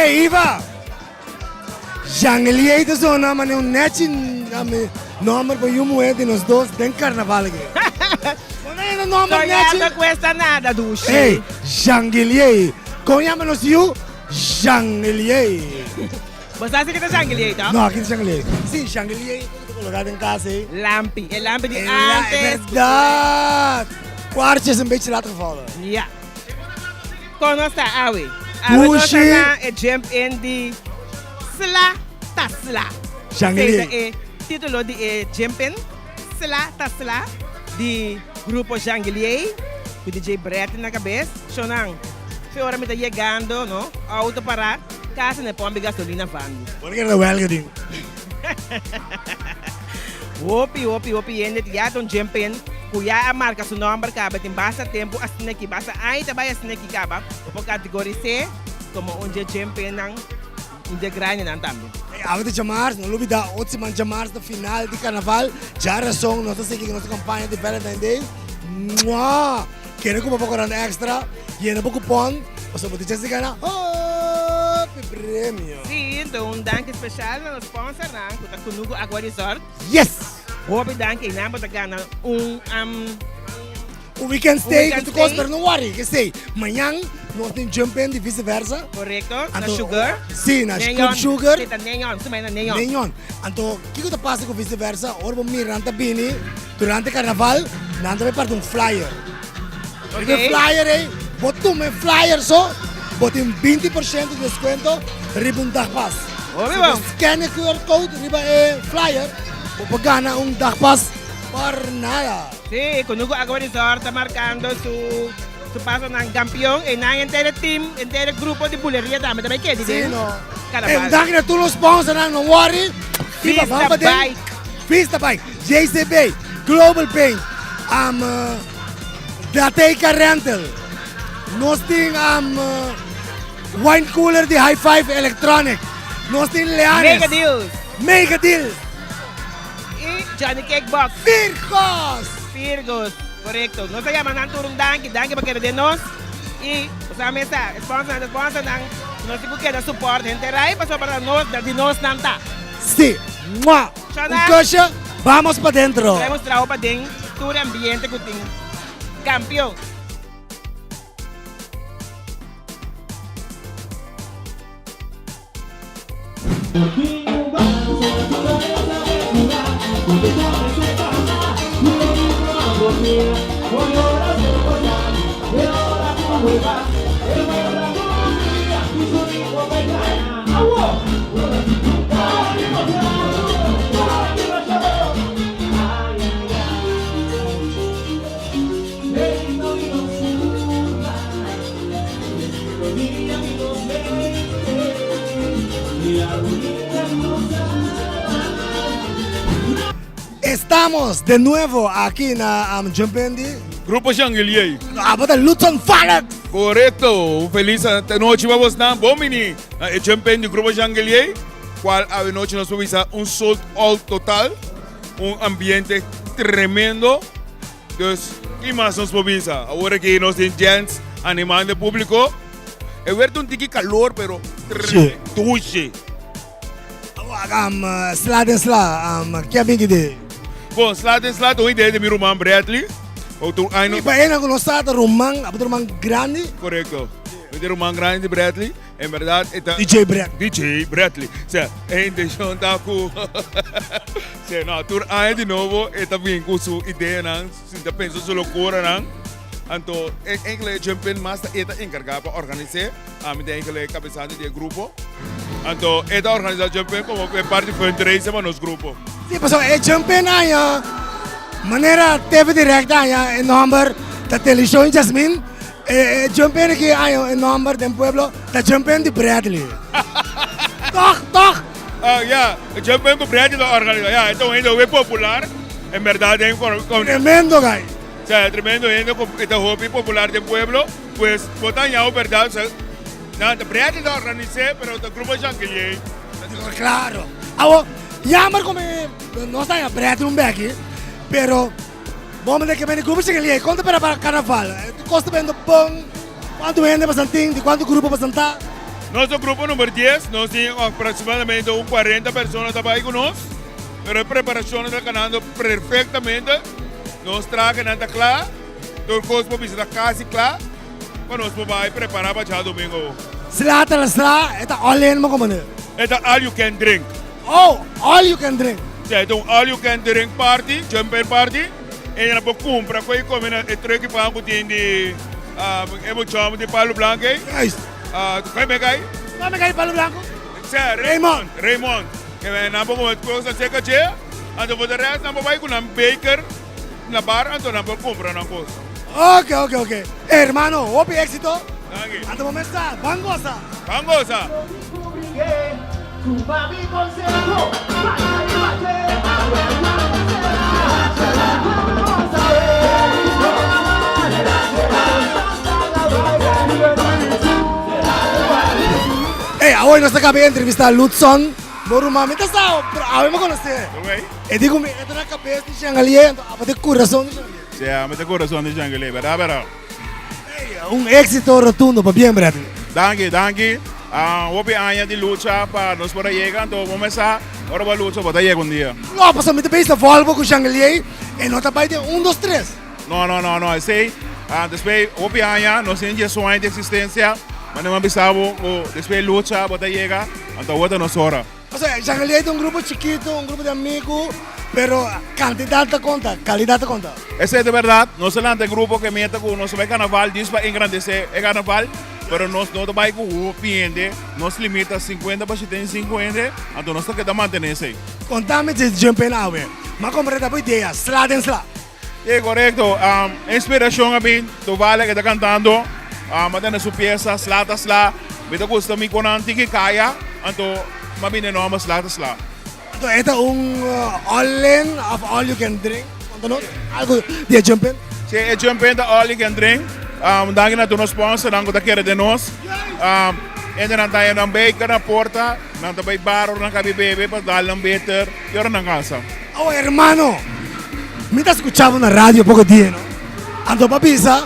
Hey Iva! Jangelier ta zona mane un nechi nomber pa yu muhe di nos dos den carnaval aki. Bo no hende nomber Soñar nechi? no cuesta nada, dushi. Hey, Jangelier. Con yama nos yu? Jangelier. Bo sa si ki ta Jangelier, to? No, ki ta Jangelier? Si, Jangelier ku ta coloca den cas ey. Lampi, e lampi di E la, antes. Verdad! Kwartje is een beetje laat gevallen. Ja. Kon nos ta awe? Awe nos ta Dushi. na e jump in di Sla ta Sla. Jangelier. Esei ta e titulo di e jump in, Sla ta Sla, di grupo Jangelier, ku DJ Bretty na kabes. Shownan, fe ora mi ta yegando, no, auto para, kasi na e pomp di gasolina vandu. Bo no kere ta welga din. Hopi, hopi, hopi hende ya ta un jump in ku ya a marka su nomber kaba tin basta tempu asina aki, basta aña ta bai asina aki kaba, bo por kategoris'é komo un dje jump innan, un dje grandinan tambe. Ey, awe ta djamars, no lubida otro siman djamars ta final di karnaval, djarason nos ta sigui ku nos kampaña di Valentine Day. Mua! Kere ku bo por korant extra, yena bo kupon, pasobra bo tin chance di gana hopi premio. Sí, enton un danki special na nos sponsornan ku ta Kunuku Aqua Resort. Yes! Hopi danki, einan bo ta gana un Un weekend Un stay weekend ku tur kos, stay. pero no worry, ke stay. Mañan nos tin jump in di vice versa. Korekto, na Anto, Sugar. Sí, na Neon. Club Sugar. Sí, ta Neon, su na Neon. Neon. Anto, kiko ta pasa ku vice versa? Ora bo mira nan ta bini durante karnaval, nan ta bai parti un flyer. Riba e Ok. flyer ei, bo tuma e flyer so, bo tin 20% di deskuento riba un dagpas. Hopi Si bo bon. scan e QR code riba e flyer, bo por gana un dagpas por nada. Sí, Kunuku Aqua Resort ta markando su su pasonan kampion i nan henter e team, henter e grupo di buleria tambe ta bai kedi Sí, den no. Carnaval. En danki na tur nos sponsornan, no worry. Vista Viva Bamba den. Bike. Vista Bike, JCB, Global Paint, um, Dateca Rental. Nos tin um, wine cooler di High Five Electronic. Nos tin Leanes. Mega Deals. Mega Deals. Y Johnny Cake Box. Virgos! Virgos, korekto. Nos ta yama nan tur un danki, danki pa keda den nos. Y bo sa mesa, sponsornan ta sponsornan, nos tin ku keda support henter rai pasobra ta nos, ta di nos nan ta. Si! Mua! Un Shona! kusje, bamos pa dentro! Traemos traho pa den tur ambiente ku tin. Kampion! Estamos de nuevo aki na um, Jumpendi. Grupo Shangelier. Abo ta Luton Fallet. Correcto. Un feliz noche pa bosnan. Bon bini na e Jumpendi Grupo Shangelier. Cual avenoche nos por bisa un sold out total. Un ambiente tremendo. Dus, ki mas nos por bisa? Awor aki nos tin gents animando e publico. E wer ta un tiki calor, pero Sí. dushi. Um, sla den sla, um, ke a bin idee? Bon, sla den sla ta un idea di mi ruman Bradley. Otro aña I pa ena ku nos sa ta ruman, abo ta ruman grandi? Korekto. Mi ta ruman grandi di Bradley. En berdad e ta. DJ Bradley. DJ Bradley. Sea, e intencion ta cu Sea, no, tur aña di nobo e ta bin cu su ideanan, sin ta pensa su locuranan. Anto, e enkele Jumpin mas ta e ta encarga pa organise. Ami ta enkele cabezante di e grupo. Anto, e ta organisa Jumpin como e parti fundraiser pa nos grupo. Sí, pasobra e Jumpin aña, manera TV Direct aña e nomber ta Televisión Jasmin. E jumpen aki aña e nomber den pueblo ta jumpen di Bradley. Toch, toch? Ah, ja, e jumpen ku Bradley ta organisa. Ja, e ta un hende hopi popular. En berdad den con Tremendo guy. Sa, tremendo hende ku e ta hopi popular den pueblo. Pues bo ta haña berdad, sa, nan ta Bradley ta organis'é, pero ta grupo Janquelier. Claro. Awo, jammer ku mi nos ta haña Bradley un beki, pero Bo mester ke bende grupo Shigelier, kon ta pera pa karnaval? Kos ta bendo bon? Kuantu hende pasan tin? Di kuantu grupo pasan ta? Nos ta grupo number dies, nos tin aproximadamente un cuarenta persona ta bay cu nos, pero e preparacionnan ta canando perfectamente, nos trahenan ta cla, tur cos por bisa ta casi cla pa nos por bay prepara pa djadomingo. Sla ta la sla, e ta all in mo como ne? E ta all you can drink. Oh, all you can drink. Si, e ta un all you can drink party, jump-in party. E nan por cumpra cu e come na e truck pan cu tin di e muchacho di Palo Blanco ey. Juist. Cu me cay? Cu me cay Palo Blanco? Sir, Raymond. Raymond. E nan por come cos acerca dje, anto for de rest nan por bay cu nan baker na bar anto nan por cumpra nan cos. Ok, ok, ok. Hermano, hopi exito. Danki. Anto bo mes sa, ban goza. Ban goza. Ey, awoy nos ta caba e entrevista Ludson, bo ruman mi ta sa, pero awe mi conoce. E di cu mi e ta na cabes di Shangalier, anto abo ta e curason di Shangalier. Si, ami ta e curason di Shangalier, berdad, berdad. Ey, un exito rotundo, pabien Bradley. Danki, danki. Hopi aña di lucha pa nos por a yega, anto bo mes sa ora bo a lucha bo ta yega un dia. No, pasobra mi ta bisa Volvo cu Shangalier e no ta bay den un, dos, tres. No, no, no, no, esey despues hopi aña nos tin diesun aña di existencia, ma mi a bisa bo cu despues lucha bo ta yega, anto awor ta nos ora. Osea, Shangalier ta un grupo chikito, un grupo di amigu, pero kantidat ta konta, kalidat ta konta. Esei ta bèrdat, nos a lanta e grupo ku e meta ku nos ta bai karnaval djis pa engrandesé e karnaval, pero nos no ta bai ku hopi hende, nos limita sinkuenta pa 75 hende, anto nos ta keda mantené esei. Kontami dje Jumpen awe, m'a komprendé ta bo idea, sla den sla. Sí, korekto. E inspirashon a bin Dovale ke ta kantando, m'a tende su piesa Sla ta Sla, mi ta gusta mi kon nan tin ki kaya, anto m'a bini e nòmber Sla ta Sla. Anto e ta un all in of all you can drink? Konta nos algo di e jump-in. Sí, e jump-in ta all you can drink. Danki na tur nos sponsornan ku ta kere den nos. Hendenan ta haña nan beker na porta, nan ta bai bar ora nan kabi bebe pa dal nan beter i ora nan kansa. Oh hermano, mi ta skucha bo na radio poko dia no. Anto bo a bisa,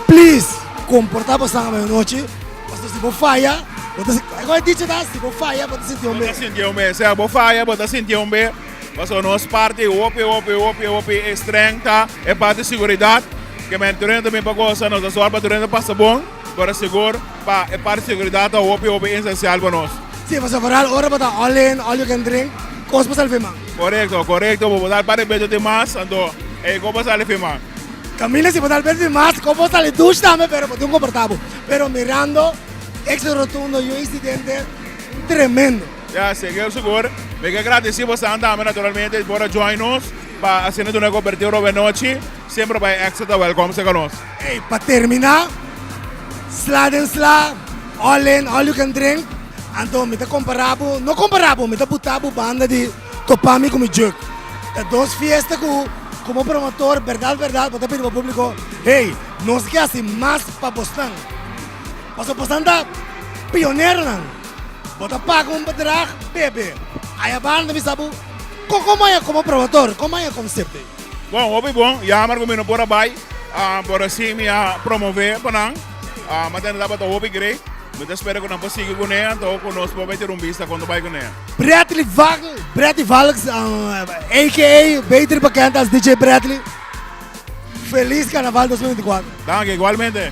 please komporta bo san awe nochi. Pasobra si bo faya, bo ta sinti, e dicho ta, si bo faya, bo ta sinti un be. Bo ta sinti un be. Sea bo faya, bo ta sinti un be. Pasobra nos parti hopi, hopi, hopi, hopi streng ta e parti seguridat. Ke men tur hende ta bin pa gosa, nos ta sòru pa tur hende pasa bon, pero sigur pa e parti seguridat ta hopi, hopi esensial pa nos. Si, pasobra foral ora bo ta all in, all you can drink, kos por sali firma. Korekto, korekto. Bo por dal par di beto di mas, anto e kos por sali firma. Camila si bo tal bes di mas como bo sali douche tambe pero bo tin comporta bo pero mirando exito rotundo y un incidente tremendo. Ya sigur sigur mi ke gradeci bosan tambe naturalmente por a join nos pa asina duna cobertura awe nochi siempre bay exito welcome cerca nos. Ey pa termina sla den sla all in all you can drink anto mi ta compara bo no compara bo mi ta buta bo banda di topa mi cu mi juk ta dos fiesta cu Como promotor, berdad berdad bo ta pidi bo publico, hey, nos ke hasi mas pa bosnan. Pasobra bosnan ta pioneronan. Bo ta paga un bedrag, bebe. Aya banda mi sa bo, con como haya como promotor, como haya concepto ei? Bon, hopi bon. Jammer cu mi no por a bay, pero si mi a promove pa nan. Mi a tende tabata hopi great. Mi ta spera cu nan por sigui cune, anto cu nos por bay tira un bista con ta bay cune. Bradley Vagel, Bradley Valks, aka beter bekend as DJ Bradley. Feliz Carnaval 2024. Danki, igualmente.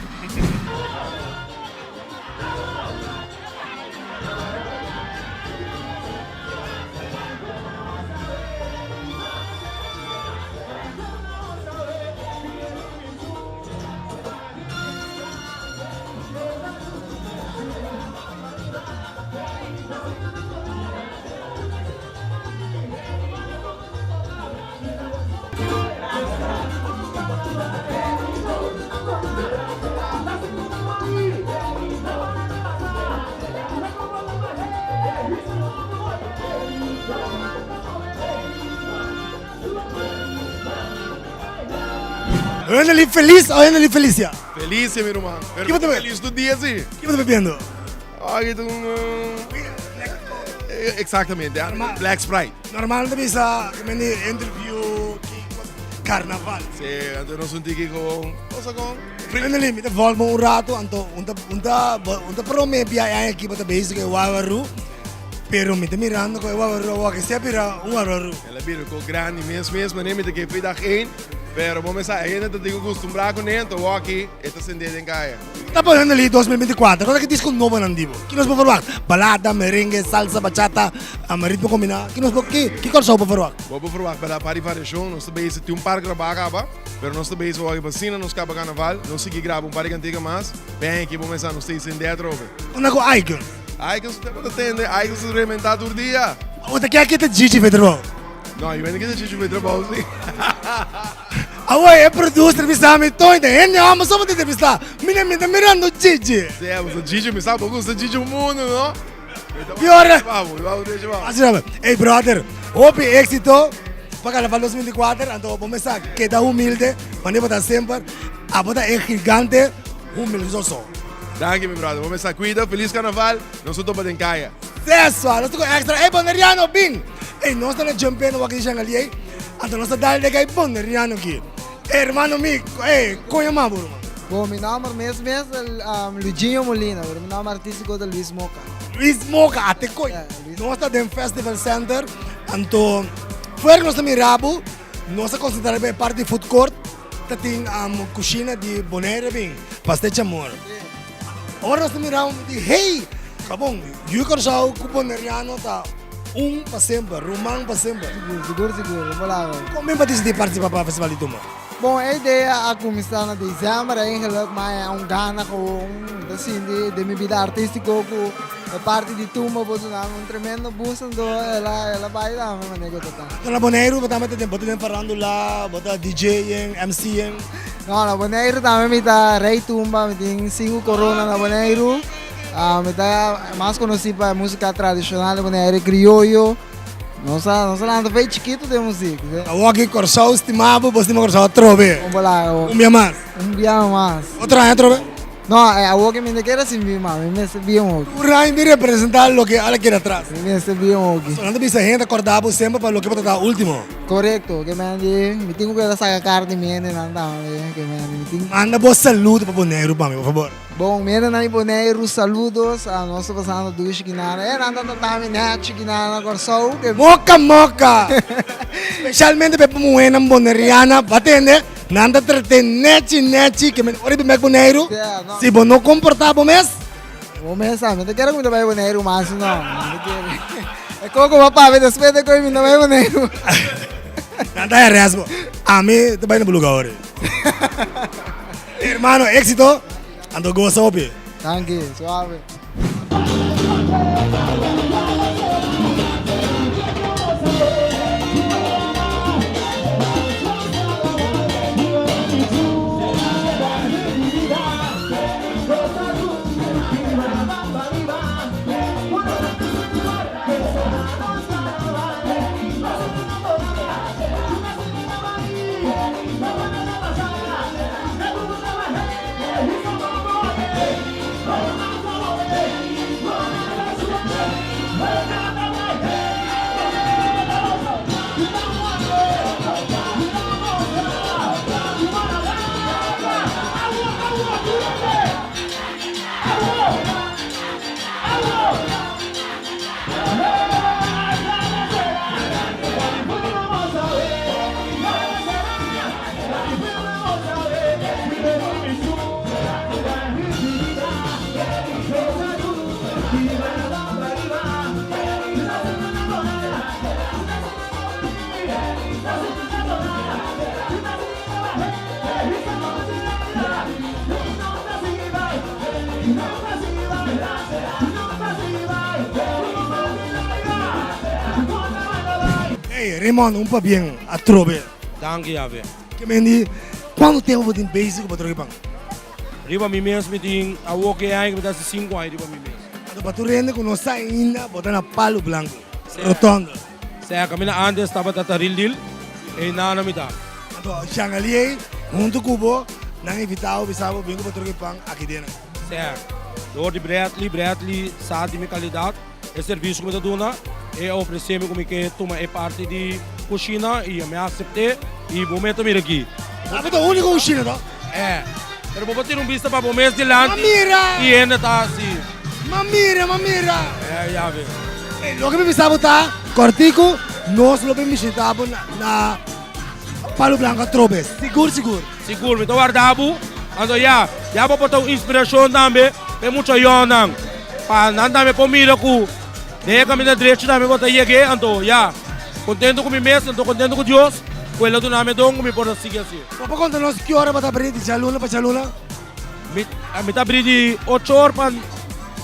Henely feliz o Henely felicia? Felicia, mi ruman. Pero Ki bo ta be- feliz tur dia, si. Ki bo ta bebiendo? Ay, ta un... eh, Exactamente, ah, Normal. Black Sprite. Normal ta bisa, ki men di interview, ki kos. Carnaval. Si, anto nos un tiki gewoon, cosa con. Finally, mi ta volg bo un rato, anto un ta un ta un ta prome bia e aña aki bo ta bezig cu e Wawaru, pero mi ta mirando cu e Wawaru awor aki si a bira un Wawaru. El a bira cu grandi mes mes, manera mi ta ke dag een, pero bo mester sa e hende ta tin cu custumbra cu ne, anto awor aki e ta sende den caya. Ta poniendo li 2024, cosa ki disco nobo nan di bo? Ki nos por verwacht? Balada, merengue, salsa, bachata, ritmo combina, ki nos por, ki ki Kòrsou por verwacht? Bo por verwacht bada par di variacion, nos ta bezig tin un par grabá caba, pero nos ta bezig awor aki pa asina nos caba carnaval, nos sigui graba un par di cantica mas, ben aki bo mester sa nos ta sende atrobe. Unda cu Icons? Icons ta bo ta tende, Icons ta rementa tur dia. Bo ta kier kita Gigi fe trabou? No, yo no kita Gigi fe trabou si. Awor e producer bisa mi Tony ta hende homber so bo ta entrevista. Mi na mi ta mirando Gigi. Si, bo sa Gigi, mi sa bo gusta Gigi un mundo, no? Fiore. Vamos, vamos, deixa vamos. Así sabe. Hey brother, hopi éxito pa Carnaval 2024. Anto bo mesa keda humilde, mane bo ta semper. Abo ta e gigante humilde so so. Danki mi brother, bo mesa cuida, feliz carnaval, nos ta topa den caya. Sesua, nos ta ku extra. Hey Boneriano, bin! Ey, nos ta na jumpendo wak di Shangalie. Anto nos ta dal de kai Boneriano ki. Hermano mi, ey, kon yama bo ruman? Bon, mi nomber mes mes ta Luiginho Molina, pero mi nomber artistico ta Luis Moca. Luis Moca, ate koy. Yeah, Luis. Nos ta den Festival Center, anto fuera ku nos ta mira bo, nos ta konsentrá riba e parti di food court, ta tin kushina di Bonaire bin, pastel chamor. Ora nos ta mira un di hey, kabon, yu Kòrsou ku Boneriano ta un pa semper, ruman pa semper. Sigur, sigur, sigur, un palabra. Kon bin pa disidí partisipá pa Festival di Tumba? Bon, e idea a kuminsá na desèmber eigenlijk, ma e un gana gewoon, mi ta sinti den mi bida artístiko ku e parti di tumba por duna mi un tremendo boost, anto el a el a bai tambe manera ku ta ta. Anto na Boneiru bo tambe ta den, bo ta den farándula, bo ta DJ'en, MC'en? No, na Boneiru tambe mi ta rey tumba, mi tin sinku korona na Boneiru. Mi ta mas konosí pa e músika tradishonal di Boneiru, krioyo. Nos a nos a lanta fei chikitu den muzik. Awor aki Kòrsou stima bo, bo stima Kòrsou atrobe. Un bolá. Un bia mas. Un bia mas. Otro aña atrobe? No, awor ki mi no kere sinbi mas, mi mester bien hopi. Tur aña mi representa loke ala keda atras. Mi mester bien hopi. So nan ta bisa hende ta korda bo semper pa loke bo ta ta ultimo. Korekto, ke men di mi tin ku keda saka kar di mi hendenan tambe, ke men di mi tin. Manda bo saludo pa Boneiru pa mi, por fabor. Bon, mi hendenan di Boneiru, saludos, nos ta pasando dushi kinana. E nan ta trata mi nechi kinana na Kòrsou. Moka moka! Spesialmente pa e muhénan boneriana, bo a tende? Nan ta trat'é nechi nechi ke men ora di bek Boneiru, si bo no komportá bo mes. Bo mes sa, mi no ta kere ku mi ta bai Boneiru mas no. Mi no kere. E koko bo a papia despues de koe mi no bai Boneiru. Nan ta harass bo. Ami ta bai na bo lugar ora. Hermano, éxito. Anto gosa hopi. Danki, suave. Hey Raymond un pabien atrobe. Danki Yave. Ke men di cuanto tempo bo tin bezig cu bo troke pan? Riba mi mes mi tin awor ke aña ku mi ta hasi sinku aña riba mi mes. Anto pa tur hende ku no sa ainda bo ta na Palo Blanco, Rotonda. Sea kaminda antes tabata Taril Dil, einan mi ta. Anto Shangaliey hunto ku bo nan invita bo bisa bo bin ku bo troke pan aki den. Sea dor di Bradley, Bradley sa di mi kalidat. E servisio ku mi ta duna, e a ofresé mi ku mi ke tuma e parti di kushina i mi a asept'é. I bo mes ta mira aki. Abo ta úniko kushina to? E. Pero bo por tira un bista pa bo mes dilanti. Ma mira! I hende ta hasi. Ma mira, ma mira! E, ya ve. E, loke mi bisa bo ta, kòrtiku, nos lo bin bishita bo na Palo Blanco atrobe. Sigur, sigur. Sigur, mi ta warda bo. Anto ya, ya bo por ta un inspirashon tambe pa e mucha yònnan. Pa nan tambe por mira ku den e kaminda drechi tambe bo ta yeg'é. Anto ya, kontento ku mi mes, anto kontento ku Dios ku el a duna mi e don ku mi por ta sigui hasié. Bo por konta nos ki ora bo ta abrí di djaluna pa djaluna? Mi, mi ta abrí di ocho or pa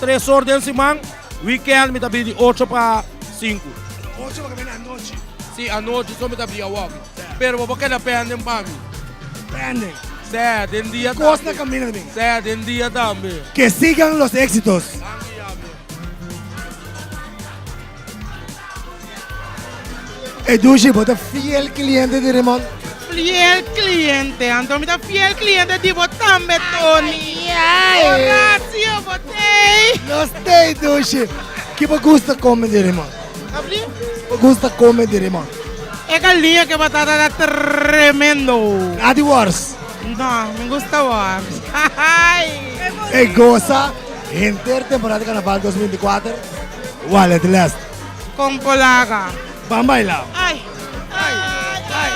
tres or den siman. Weekend mi ta abrí di ocho pa sinku. Ocho pa kabini anochi? Sí, anochi so mi ta abrí awor. Pero bo por keda penden pa mi. Penden? Sè, den dia tambe. Kos na kaminda tambe. Sè, den dia tambe. Que sigan los éxitos. Danki, Yahweh. E dushi, bo ta fiel cliente di Raymond? Fiel cliente, anto mi ta fiel cliente di bo tambe, Tony. Horacio, bo t'ey. Nos t'ey, dushi. Ki bo gusta come di Raymond? Abli? Bo gusta come di Raymond? E galiña ke batata ta tremendo. Nada di wors? No, mi gusta wors. E gosa henter temporada di Carnaval 2024, Wallet Lest. Con polaga. Ban baila. Ay, ay, ay, ay.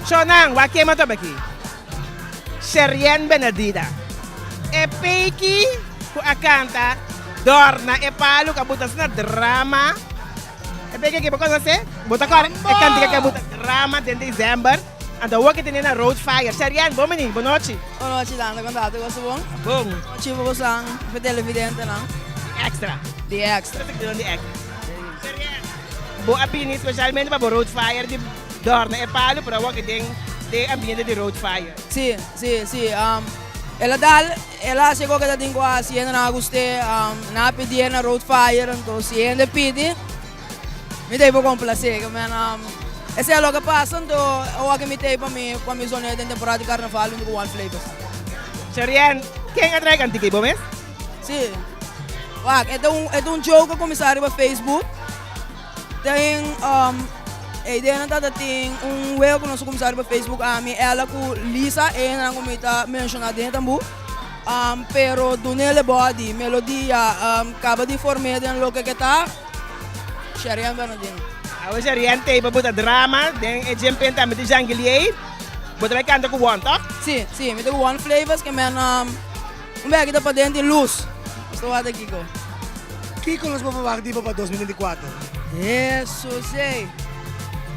Shonang, wak kema toba aki? Sherien Benadida. E peiki ku a kanta Dorna e palu ku a buta asina drama. E peki aki bo konosé? Bo ta kòrda e kantika ku a buta drama den december? Anto awor ke tene na Road Fire. Sherien, bon bini, bon nochi. Bon nochi Danda, kon ta? Tur kos ta bon? Bon. Bon nochi pa bosan, pa televidentenan. Di Extra. Di Extra. Di Extra. Sherien, bo a bini specialmente pa bo Road Fire di dòrna e palu, pero awor ke den den ambiente di Road Fire. Si, si, si. El a dal, el a hasi e kos ke ta tin ku hasi, hende nan a gust'é, nan a pidié na Road Fire, anto si hende pidi, Mi ta ei pa komplasé, ke men esei a loke pasa, anto awor ke mi ta ei pa mi pa mi zon'é den temporada di karnaval huntu ku One Flavors. Sherian, ken a trae kantika ei, bo mes? Si. Wak, e ta un e ta un joke a kuminsá riba Facebook. Tin e ideanan tabata tin un weo ku nos a kuminsá riba Facebook, ami, Ella ku Lisa, e hendenan ku mi ta menshoná den e tambú. Pero dun'é body, melodia, kaba di form'é den loke ke ta. Sherian Bernardino. Awe Sherian tei pa buta drama den e djempen tambe di Jangiliei. Bo ta bai kanta ku One, toch? Si, si, mi ta ku One Flavors ke men un beki ta paden tin lus. Nos ta wak kiko. Kiko nos por verwagt di bo pa 2024? Hesus ey!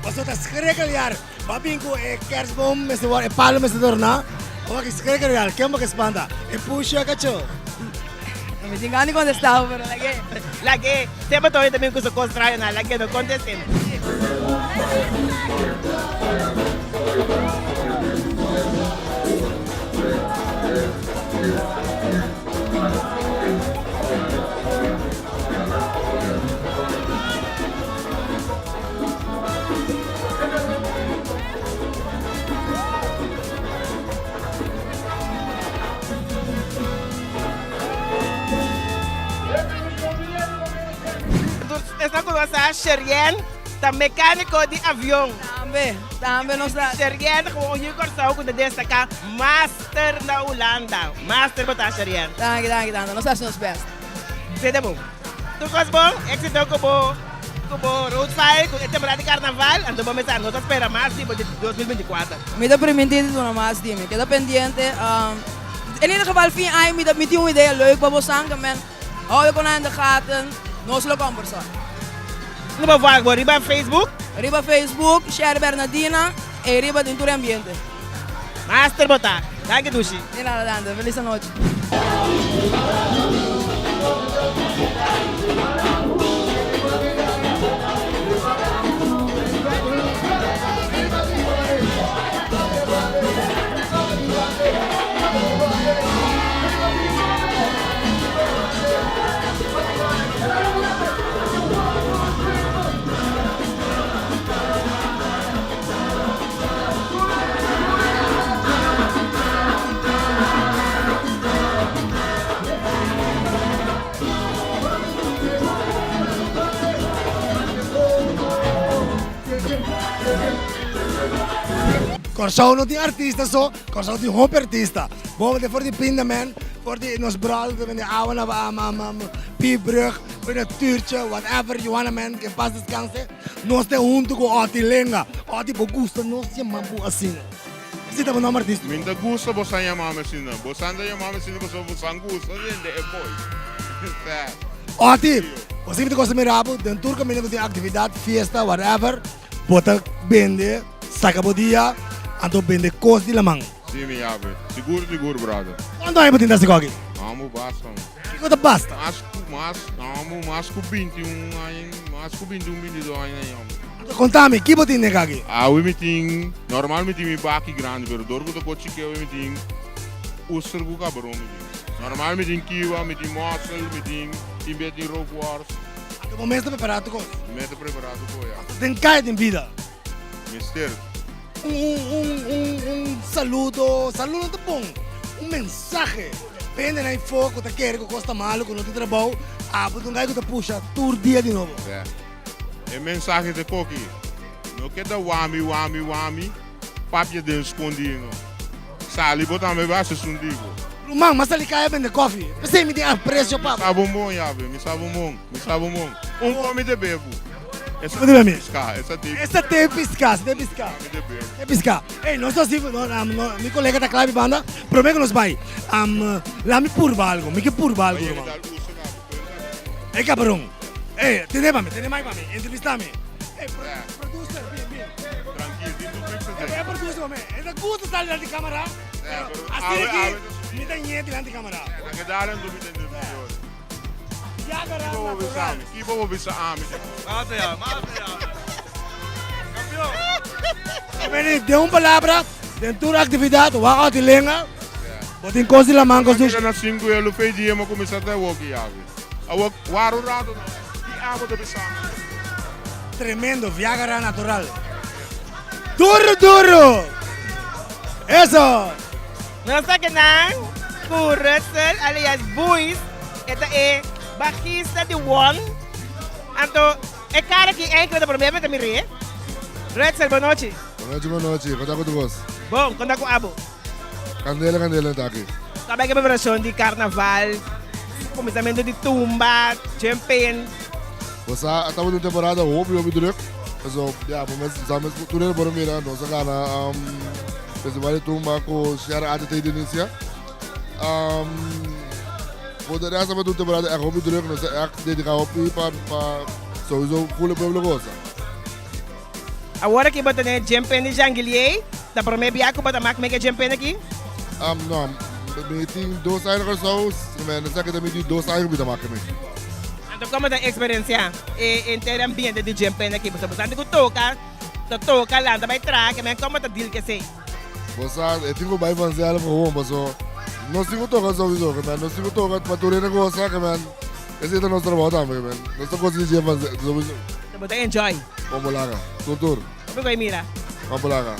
Pasobra ta schrikkelijk jaar. Bo a bin ku e kerstboom mester wòrdu, e palo mester dorná. Bo wak schrikkelijk jaar. Ken bo ke spanta? E pushi o e kachó? No mi tin gana di contestá bo, pero lag'é. Lag'é. Semper Tony ta bin ku su kos trayoná. Lag'é, no kontest'é. Tur esnan ku nos sa, Sherien ta mekániko di avion. Tambe, tambe nos ta. Sherien ta komo un yu Kòrsou ku ta destaká master na Hulanda. Master bo ta, Sherien. Danki, danki, tanta. Nos ta hasi nos bèst. Sete bon. Tur kos bon, éksito ku bo ku bo road file ku e temporada di karnaval, anto bo mester no ta spera mas di bo di 2024. Mi ta primintí di duna mas di mi. Keda pendiente. En ieder geval fin aña mi ta mi tin un idea leuk pa bosan ke men hou e konai in de gaten. Nos lo kombersa. Unda bo wak bo? Riba Facebook? Riba Facebook, Sherry Bernadina, e riba den tur e ambiente. Master bo ta. Danki Dushi. Di nada Dante. Feliz anochi. Kòrsou no tin artista so, Kòrsou tin hopi artista. Bo mester for di Pindaman, for di nos bròder ta bende awa na Pibrug, for di Natuurtje, whatever, Johanna man, ke pas deskanse. Nos ta huntu ku Otty Lenga. Otty, bo gusta nos yama bo asina? Esei ta bo nomber artístiko? Mi no ta gusta bosan yama mi asina. Bosan ta yama mi asina pasobra bosan gusta tende e koi. Sè. Otty, bo sibi ta gosta mira bo den tur kaminda ku tin aktividat, fiesta, whatever, bo ta bende, saka bo dia, anto bende kos di laman. Si mi yabe. Sigur sigur brother. Kuantu aña bo tin ta hasi koki? Amo basta man. Kiko ta basta? Mas ku mas amo mas ku 21 aña mas ku 21 22 aña na yam. Anto konta mi ki bo tin den kaki? Awe mi tin normal mi tin mi baki grandi pero dor ku ta ko chikeo mi tin oester ku kabaron mi tin. Normal mi tin kiwa mi tin mossel mi tin tin bia tin rookworst. Anto bo mes ta prepara tur kos? Mi mes ta prepara tur kos ya. Anto den kaya tin bida? Mister. Un un un un saludo, saludo no ta bon, un mensahe pa hende nan afó ku ta kere ku kos ta malu, ku no tin trabou, abo ta un guy ku ta pusha tur dia di nobo. Ya. E mensahe ta koki, no keda wami wami wami, papia den skondí no. Sali bo tambe bai hasi sundigo. Ruman, m'a sali kaya bende kofi, p'esei mi tin apresio pa bo. Mi sa bon bon, yabe, mi sa bon bon, mi sa bon bon. Un kon mi ta bebu. Esa te pisca, esa te Esa te pisca, esa te pisca. Te pisca. Ey, nos ta así, no, um, no, mi colega ta klaar mi banda, prome que nos bai. Um, la mi purba algo, mi ke purba algo, ruman. Ey, cabrón. Ey, tene pa mi, tene mic pa mi, entrevista mi. Ey, pro, producer, bin, bin. Tranquilo, tin tu fix Ey, producer, me. E ta gusta sali delante di camera. Así aquí, mi ta ñe delante di camera. Kico bo bisa ami? Mata ya, mata ya. Campeon. Beni, den un palabra, den tur actividad, wak out di lenga, bo tin cos di laman cos dushi. Na sinku e lo fei dia mi a cuminsa ta awoki yawe. Awor, wara un rato no. Ki abo ta bisa mi? Tremendo, Viagra natural. Duro, duro! Eso! Nos ta kenan ku Russell alias Buis, e ta e bajista di One. Anto e kara aki eigenlijk ta promé mi ta mir'é. Russell, bon nochi. Bon nochi, bon nochi. Kon ta ku tur bos? Bon, kon ta ku abo? Kandela, kandela ta aki. Ta bai ke preparashon di karnaval, kuminsamentu di tumba, jumping. Bo sa a tabata un temporada hopi hopi druk, paso ya bo mes sa mes tur hende por a mira nos a gana festival di tumba ku Sierra ATT di inicia. Por de rest tabata un temporada echt hopi druk, nos a echt dedica hopi pa pa sowieso full e pueblo gosa. Awor aki bo tene Jempen di Jean-Guillier, ta prome bia ku bo ta mak meke Jempen aki? No, mi tin dos aña na Kòrsou, mi sa ke ta mi di dos aña ku mi ta mak mi. Anto komo ta eksperensia e henter ambiente di Jempen aki? Pasobra bo sa ku toka, ta toka lanta bai traha, ke men komo ta deal ku esei? Bo sa, e tin ku bai vanzelf gewoon, pasobra nos tin ku toka souiso, ke men nos tin ku toka pa tur hende gosa, ke men esei ta nos trabou tambe, ke men nos ta gosa di dje vanzelf souiso. Bo ta enjoy. Kombo laga. Tur tur. Hopi koe mira. Kombo laga.